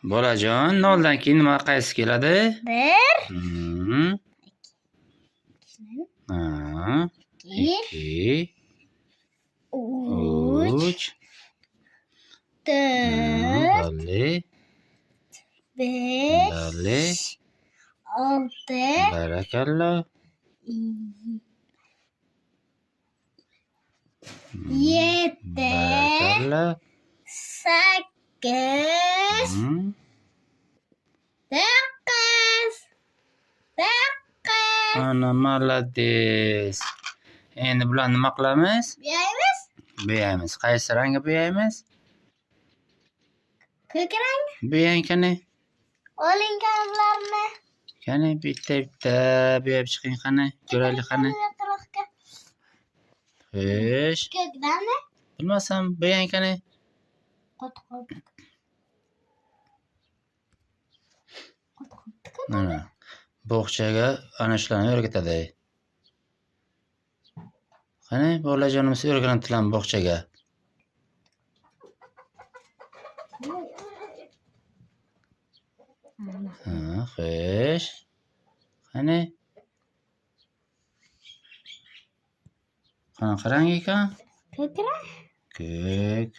Bolajon, 0 dan keyin nima qaysi keladi? 1. Ha, 2. 2, 3. 3, 4. Balli, 5. Balli, 6. Barakalla. 7. Barakalla. 8. 9. 9. Ana, молодец. Endi bularni nima qilamiz? Bo'yaymiz. Bo'yaymiz. Qaysi rangga bo'yaymiz? Ko'k rang. Bo'yang qani. Oling bularni. Qani bitta-bitta bo'yab chiqing qani. Ko'raylik qani. Atrofga. Xo'sh. Ko'kdanmi? Bilmasam, bo'yang qani. Qotib qoldi. Qotib qoldi. Mana. Bog'chaga ana shularni o'rgatadi. Qani, bolajonimiz o'rganibdilarmi bog'chaga? Ha, xo'sh. Qani? Qanaqa rang ekan? Ko'k rang. Ko'k.